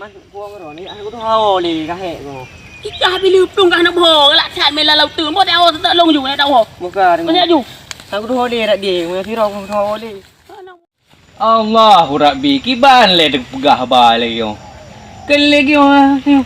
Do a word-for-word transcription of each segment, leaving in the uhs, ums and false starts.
Buang roh ni, aku tu hawa ni, kahek tu. Ikah bila plueng kah nak boh, galak that mela laut tu. Mau tak hawa, tak long ju, nak tak hawa. Bukan. Banyak ju. Aku tu hawa ni, rak dia. Mau sirok, aku tu hawa ni. Allahu Rabbi, kiban lé teupeugah ba lé nyoe. Keu lé nyoe, ah, nyoe.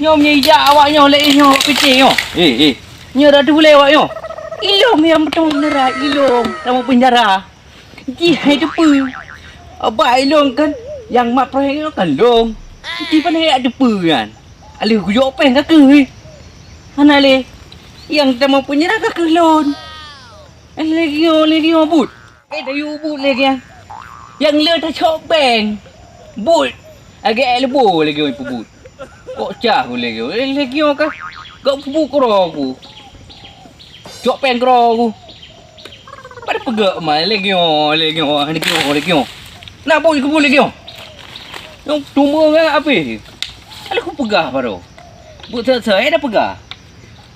Nyoe meunyoe ijak awak nyoe lé nyoe awak picéng nyoe. Eh, eh. Nyoe dah tulé awak nyoe. Ilong nyang beutôi neura ilong, kamoe peunjara. Jih hai teupeu. Abah ilong kan, nyang mat proyek nyoe kan long. Jih pane jak teupeu kan. Aleuh kujok péng ka keuh. Hana lé. Nyang kamoe peunjara ka keuh lôn. Eh, lé nyoe, lé nyoe, but. Eh, tayue but lé nyan. Nyang le tacok péng. But. Agak lebo lé nyoe peubuet. Kok cah ku lé nyoe. Eh, lé nyoe ka. Gak peubuet keudroe ku. Cok péng keudroe ku. Pada peugah ma lé nyoe, lé nyoe, lé nyoe, lé nyoe. Nak but keubuet lé nyoe. Nyang tumoe ngon apéh. Lalu ku peugah baroe. Buet seuhat-seuhat dah peugah.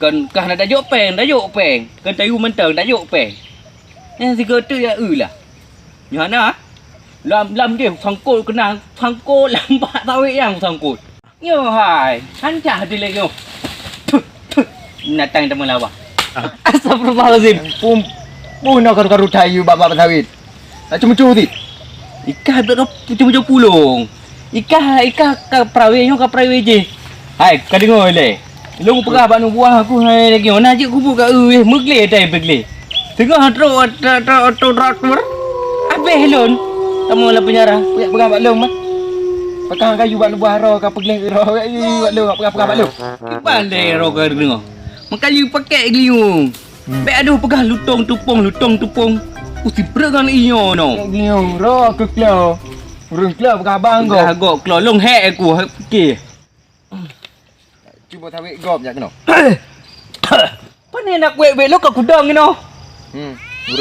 Kan kah na tajok péng, tajok péng. Kan tayue mantong tajok péng. Nyang sigoe teuk ya eu lah. Nyoe hana. Lam, lam jih sangkot keunang, sangkot lam bak sawét nyang sangkot. Nyoe hai, hancah di lé nyoe. Puh, puh. Binatang teuma lawa. Ah. Astagfirullahalazim. Pum, pun nak karu-karu tayue bak, bak sawét. Nak cucu ti. Ikah bak ka cucu pulong. Ikah, ikah ka peurawe nyoe ka peurawe jih. Hai, ka deungoe lé. Lôn peugah bak aneuk buah aku hai lagèe nyoe, na jeuet kubu ka eu, eh, meuglé tai peuglé. Teungoh trok, trok, trok, trok, trok. Abéh lôn. Kamoe lam peunjara. Peugah, peugah bak lôn mah. Peugah kayu bak aneuk buah roh ka peuglé roh. Bak lôn, peugah, peugah bak lôn. Kiban lé roh ka deungoe. Meukayu pakèk geuliung. Hmm. Bèk adoh peugah lutông tupông, lutông tupông. Usi preugan inyoe nyoe. Geuliung roh keu klo. Ureueng klo peugah abang go. Peugah go klo lôn hék aku, hék pike. Cuba sawét gob jak keunoe. Pane nak kuwét-wét lôn ka kudong inoe. Hmm.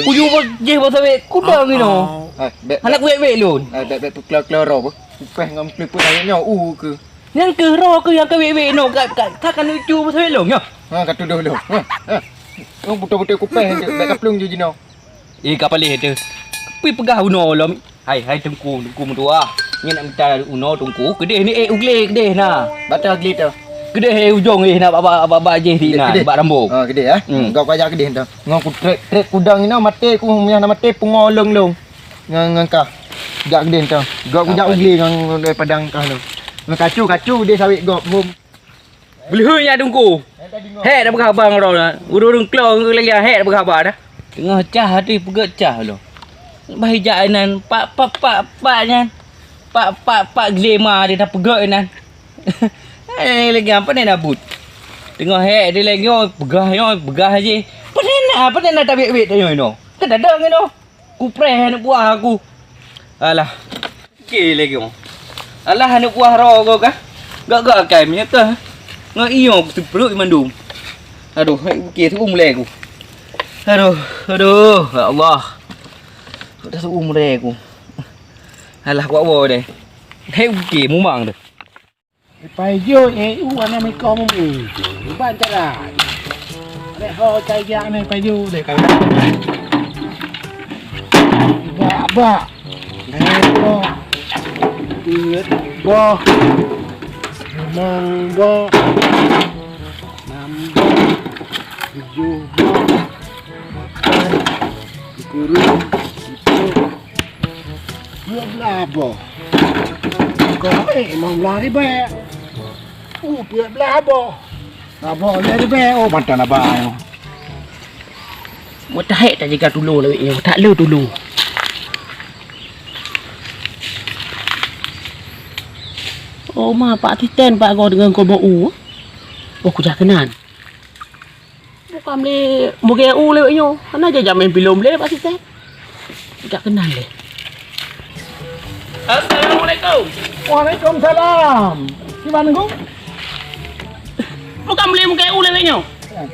Kuyu jih bak sawét kudong inoe. Hai, bèk, hana kuwét-wét lôn. Hai, bèk, bèk peuklaro-klaro beuh. Kupéh ngon peue-peue sawét nyoe u keu. Nyang keu roh keu nyang ka wét-wét inoe ka, ka, ka, ka neucu bak sawét lôn nyoe. Ha, ka tudoh lôn. Ha, ha. Lôn beutôi-beutôi kupéh bèk ka plueng ju jinoe. Eh, ka paléh teuh. Pi peugah unoe lom. Hai, hai Teungku, Teungku meutuah. Nyan nak mita unoe Teungku, keudeh ni, eh, u glé keudeh na. Bata glé teuh. Keudeh, eh, ujong, eh, na bak, bak, bak, bak jih di na, keudeh. Bak rambong. Ha, keudeh, eh. Hmm. Gop kajak keudeh teuh. Ngon ku trek, trek kudang inoe maté ku, meunyo na maté pungo lôn-lôn. Ngon, ngon kah. Jak keudeh teuh. Gop kujak u glé ngon, ngon padang kah tu. Ngon kacu, kacu deh sawét gop, hom. Beuleuheut nyan Teungku. Hék, dak peugah haba ngon droe nyan. Ureueng-ureueng klo ngon lagèe hék dak peugah haba dah. Teungoh cah até peugöt cah lom. Bah ijak inan pak, pak, pak, pak nyan. Pak, pak, pak glé ma dia tapeugöt inan. Eh, lagèe apa ni dak buet? Teungoh hék dia lagèe nyoe, peugah nyoe, peugah jih. Pane na, pane na tabét-bét tanyoe inoe. Kan dak dong inoe. Kupreh aneuk buah aku. Alah. Oke lagèe nyoe. Alah aneuk buah roh gob kah. Gak-gak akai meunyoe kah. Ngon iyong teupeuruek mandum. Aduh, hai oke seuum lé ku. Aduh, aduh, ya Allah. Dah seuum lé ku. Alah kuat woe deh. Hai oke mumang deh. Paiju, eh, u, aneuk miko mumi. Ban cara. Leh ho cai jak ni paiju, leh kaya. Bak, bak. Leh boh. Peuet boh. Limong boh. Nam boh. Tujoh boh. Sikureueng. Siplôh. Dua belah boh. Kau, eh, limong belah ribèe. Uh, dua belah boh. Nah, boh lhèe ribèe. Oh, mantap abang. Meuta hék tajaga tulo lawét nyoe, tak le tulo. Oh, ma, Pak Titen, Pak, kau dengan kau bau. Oh, kujak keunan. Bukan beli muge u lewat nyoe. Hana je jamé pilom lé Pak Sisé. Tidak kenal lé. Assalamualaikum. Waalaikumsalam. Gimana, Gong? Bukan beli muge u lewat nyoe.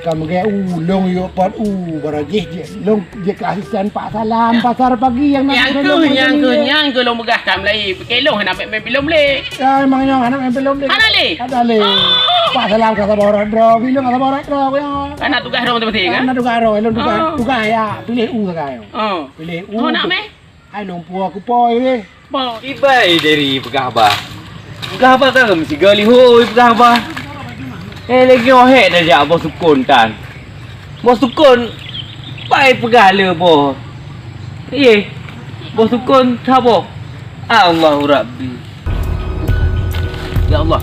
Kan muge u, long yuk pot u, baru jih, jih. Long jih ke asisten Pak Salam, pasar pagi yang nak. Nyang ke, nyang ke, nyang ke long begah kam lai. Pakai long hana main pilom lé. Ya, emang nyang hana main pilom lé. Hana lé? Ada lé. Oh. Pak Salam kata borot bro, bilong kata borot bro, ya. Hana tugas dong tu pasti kan? Hana tugas dong, long tugas. Oh. Tugas ya, pilih u sagai. Oh. Pilih u. Oh, nak meh? Hai long pua ku poi lé. Poi. Ibai dari peugah bah. Peugah haba ka meusigoe lihôi peugah haba. Eh, lagèe nyoe hèk tajak boh sukon tan. Boh sukon pai peugah le boh. Iye, boh sukon saboh. Allahu Rabbi. Ya Allah.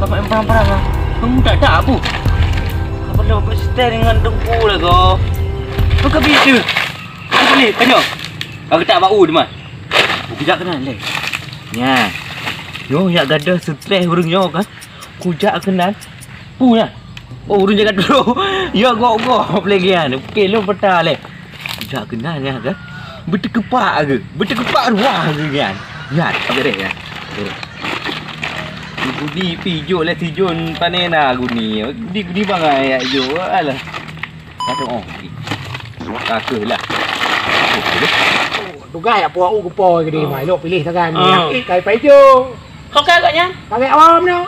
Kamu yang perang-perang ah. Kamu tak tak apa. Apa dah apa setel dengan dengku lah kau. Kau ke bisu. Kau boleh tanya. Kau tak bau demah. Kujak kena leh. Nyan. Nyoe yak gadoh stres ureueng nyoe kan. Kujak keunan. Pu nyan. Oh, ureueng jaga dulu. Ya gok-gok peulegian. Oke, lôn peta leh. Kujak keunan nyan kan. Beuteukeupak ke? Beuteukeupak ruah ke nyan? Nyan, beres nyan. Beres. Guni pijok leh sijon pane na guni. Guni-guni bangai yak jo. Alah. Aduh, oh. Ka keuh lah. Tugas yak puak u keupo ke di mai lok pilih sagan. Ah. Yak kai pai jo. Hok ka agaknya? Pakai awam no.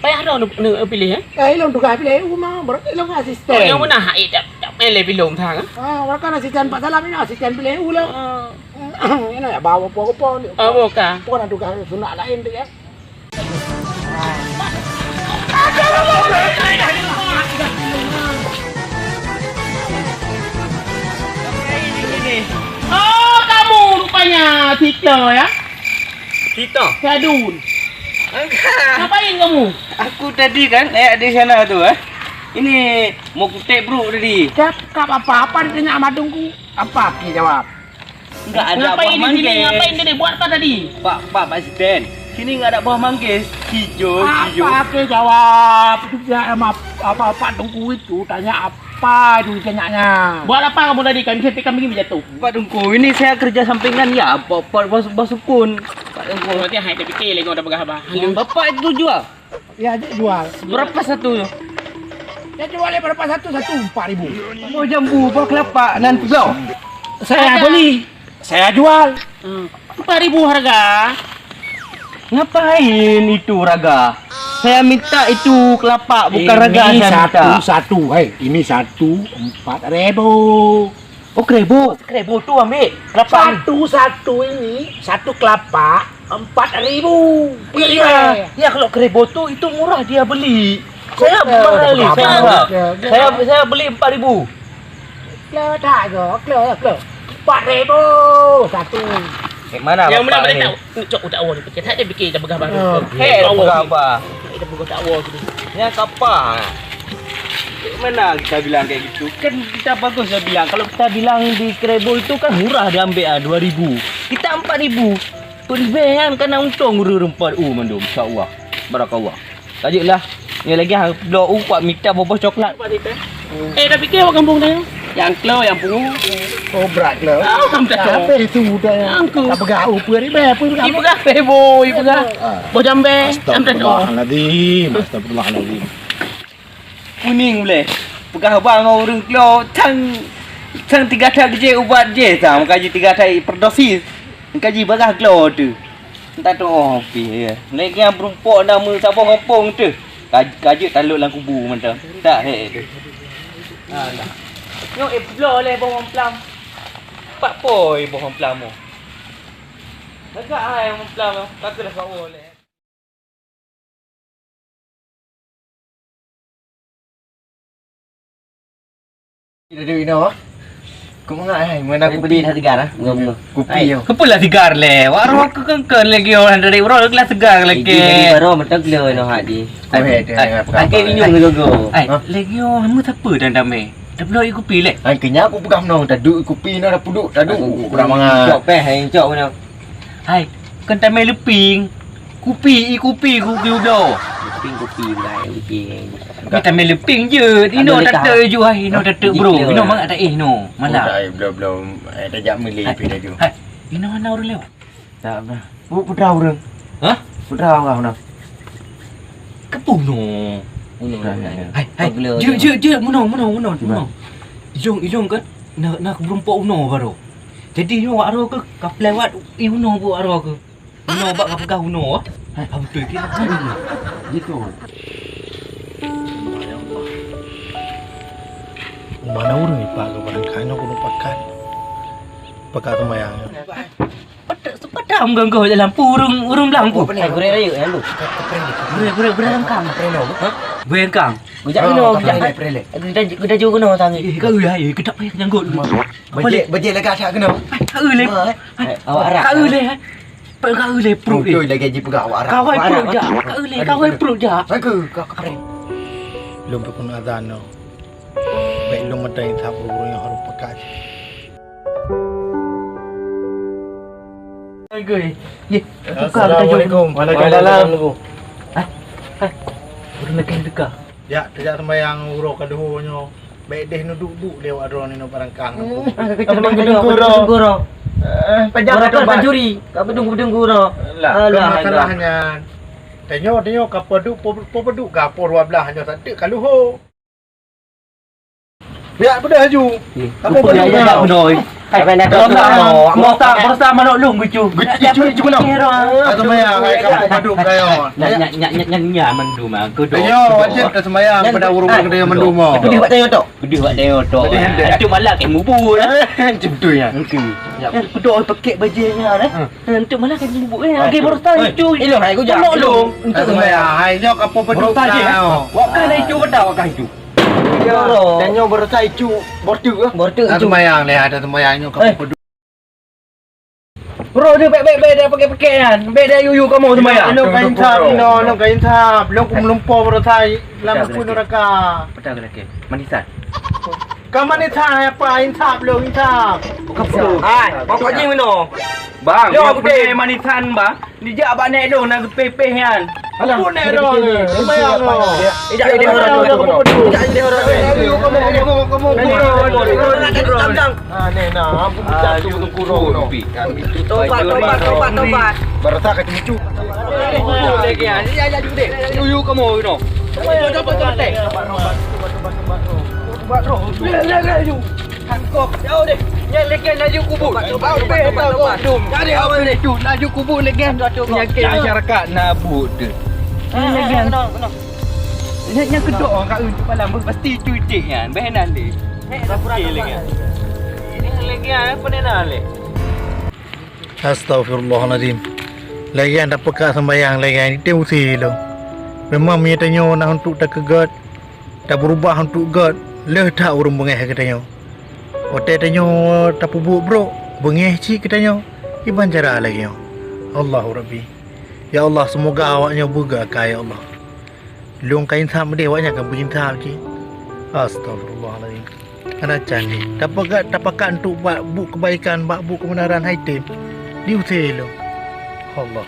Payah dah nu, nu pilih, eh? Eh, ilong tugas pilih, uma, berarti ilong asisten. Oh, yang mana hak tak, tak pilih pilih thang, eh? Ah, orang kan asisten Pak Salam ini asisten pilih ulang. Ah. Ini ya bawa apa-apa ni. Oh, bukan. Bukan tugas sunat lain tu ya. Oh, kamu rupanya, Tito ya? Tito? Sadun. Enggak. Ngapain kamu? Aku tadi kan, eh, di sana tu, eh. Ini mau kutek bro tadi. Cakap apa-apa ditanya sama Tungku. Apa ki jawab? Enggak ada. Ngapain buah di sini? Manggis. Ngapain tadi? Buat apa tadi? Pak, Pak, Pak Asisten. Sini enggak ada buah manggis. Hijau, hijau. Apa ke jawab? Itu dia sama apa, Pak Tungku itu tanya apa itu tanyanya? Buat apa kamu tadi? Kami sampai kami jatuh. Pak Tungku, ini saya kerja sampingan ya, Pak, Pak Bos, Bos Sukun. Pak Tungku. Berarti hai tak fikir lagi orang dah pegang abah. Yang bapak itu jual. Ya, cik jual. Berapa satu tu? Ya, jual ya berapa satu? Satu empat ribu. Buah jambu, buah kelapa, nan tu. Saya beli, saya jual. Hmm. Empat ribu harga. Ngapain itu raga? Saya minta itu kelapa, bukan raga saya minta. Ini satu, satu, hei, ini satu empat ribu. Oh, keribu. Keribu tu ambil kelapa ni. Satu, satu ini, satu kelapa, empat ribu. Iya. Ya, kalau keribu tu, itu murah dia beli. Saya mahal ni, saya murah. Saya, saya beli empat ribu. Klo tak go, klo, klo. Empat ribu satu. Eh, mana yang mana boleh tahu? Cok utak awak ni, tak ada fikir dah pegang baru. Oh, hei, pegang apa? Dah pegang tak awak tu. Yang kapal. Mana kita bilang kayak gitu? Kan kita bagus dah bilang. Kalau kita bilang di Krebo itu kan murah dia ambil ah, dua ribu. Kita empat ribu. Pun kan kena untung ureueng empat u mandum, insya-Allah. Barakallah. Lanjutlah. Ni lagi ha, blok u kuat mita boboh coklat. Eh, dah fikir awak kampung dah. Yang klo, yang pungu. Oh, berat klo. Ah, kamu tak tahu. Apa itu muda yang tak pegang u pun ribet pun kamu. Ibu kah? Eh, boy, ibu kah? Ah. Boh jambe. Astagfirullahaladzim. Astagfirullahaladzim. Kuning boleh. Peugah haba ngon ureueng klo, tang, tang tiga that jih ubat jih, tang meukaji tiga that perdosis. Meukaji bagah klo tu. Entah tu oh pih ya. Naik yang berumpok nama saboh kampung tu. Kaj-, kajut taluk lam kubu mantap. Tak hek tu. Alah. Nyo eh bloe leh boh mamplam. Pak poi boh mamplam tu. Lagak ai mamplam tu. Kata lah sawo leh. Dah duit noh. Kau mengak hai, mana kupi? Beli dah tegar ah, bunga-bunga. Kupi yo. Kepelah tegar leh. Wak roh ke kengken lagi orang dari roh kelas tegar lagi. Jadi baru mata gelo noh hak di. Kau hek dia. Akai minum dulu go. Ai, lagi orang mu siapa dan damai? Dah belum kupi leh. Ai kenyang aku pegang noh, dah duit kupi noh dah puduk, dah duit. Aku kurang mangat. Cok peh, hai cok mana? Hai, kan tamai leping. Kupi, i kupi, kupi udah. Leping kupi lah, leping. Ni tamai leping je. Ino tak tak ju hai, ino tak tak bro. Ino mangat tak eh no. Mana? Belum belum. Eh, dah jam meli pi dah ju. Hai, ino mana orang lewat? Tak apa. Bu putra orang. Hah? Putra orang mana? Kepuno. Hai, hai. Je je je, menong menong menong. Menong. Ijong ijong kan. Nak nak berumpok uno baru. Jadi nyoe wak roh ke ka pelewat i unoe bu wak roh ke. Unoe bak ka peugah unoe ah. Ha beutôi ke. Gitu. Mana ureueng ipak ke barangkai nak kena pakan. Pakai kemayang. Patak sepatak Am ganggu dalam purung urung blang pu. Hai, gurèe rayeuk nyan tu. Gurèe, gurèe, gurèe rangkang. Gurèe rangkang. Geujak keunoe, geujak. Geujak keunoe tangi. Eh, ka eu hai, keutak payah nyanggut. Bajèe, bajèe lagak that keunoe. Ka eu lé. Awak arah. Ka eu lé. Ka eu lé pruet. Beutôi lagèe jipeugah awak arah. Kawai pruet jak. Ka eu lé, kawai pruet jak. Ka eu, ka kapreh. Lôn peuphon azan nyoe. Bèk lôn meutai sab ureueng nyang harôh peugah. Assalamualaikum. Waalaikumsalam. Hai, hai. Ureueng lakèe teuka. Jak, tajak seumayang uroe ka lheueh nyoe. Bèk deh neuduek-duek lé awak droeneuh nibak rangkang. Hmm, ka keucok seumayang ka keucok guro. Eh, pajak ka tobat. Ka peudong-peudong guro. Lah, alah, masalah nyan. Tanyoe, tanyoe ka peuduek, peuduek ka poh dua blah nyoe sateuk ka lheueh. Biar beudôh laju. Apa beudôh? Hai, beurasa, beurasa manok lôn geucu. Geucu, geucu, geucu, geucu. Atau maya, hai, kamu padu kayo. Nyak, nyak, nyak, nyak, nyak, mandum, ah, kedok. Ayo, wajib dah sembahyang pada urung-urung dia mandum, oh. Beudôh bak tanyoe tok. Beudôh bak tanyoe tok. Beudôh. Itu malah kayak mubur. Betul ya. Okey. Ya, kedok pakai bajèe nya, eh. Untuk malah kayak mubur, eh. Lagi beurasa itu. Ilong, hai, geuja. Manok lôn. Untuk sembahyang, hai, nyoe apa beudôh kayo. Wak kan itu, kata wak kan itu. Tanyoe beurasa icu, bortu ah. Bortu icu. Ada sembahyang leh, ada sembahyang nyoe ka peuduek. Bro, dia bèk, bèk, bèk, dia pakai-pakai kan. Bèk dia yuyu kamu sembahyang. Lôn ka insaf, lôn ka insaf. Lôn ku meulumpoe beurasa lam neupeu neuraka. Peugah lagèe. Manisan. Ka manisan apa insaf lôn insaf. Hai, pokok jih meunoe. Bang, lôn aku peureulèe manisan, bang. Dijak bak nèk lôn na geupéh-péh nyan. Alah, ampun nèk lôn. Seumayang lôn. Ijak idéh orang tu. Ijak idéh orang tu. Ayo, kamu, kamu, kamu, kamu. Ah, ni nah, ampun jatuh tu kurung tu. Tobat, tobat, tobat, tobat. Barasa ka cucu. Lagi ah, ya, ya, deh. Yuyu kamu no. Tobat, tobat, tobat. Tobat, tobat, tobat. Tangkap, jauh deh. Nyan legen laju kubur. Tobat, tobat, tobat, tobat. Jadi awal ni tu, laju kubur legen. Penyakit masyarakat na buet tu. Legen. Nyan, nyan kedok orang kat tu malam pasti cuitik nyan. Beh nan deh. Pasti legen. Ini legen apa ni nak leh? Astaghfirullahalazim. Lagèe nyan tapeugah sembahyang lagèe nyan, itu usi lôn. Memang meunyoe tanyoe na untuk takeugot, tabeurubah untuk göt, lheueh that ureueng beungèh geutanyoe. Watèe tanyoe tapeubuet brok, beungèh cit geutanyoe. Kiban cara lagèe nyoe. Allahu Rabbi. Ya Allah, seumoga awaknyoe beugöt keu, ya Allah. Lôn ka insaf meudeh, awaknyan ka beuinsaf cit. Astaghfirullahalazim. Hana can lé. Tapakat, tapakat untuk bak buet keubaikan, bak buet keubeunaran hai tem. Diusé lôn. Allah.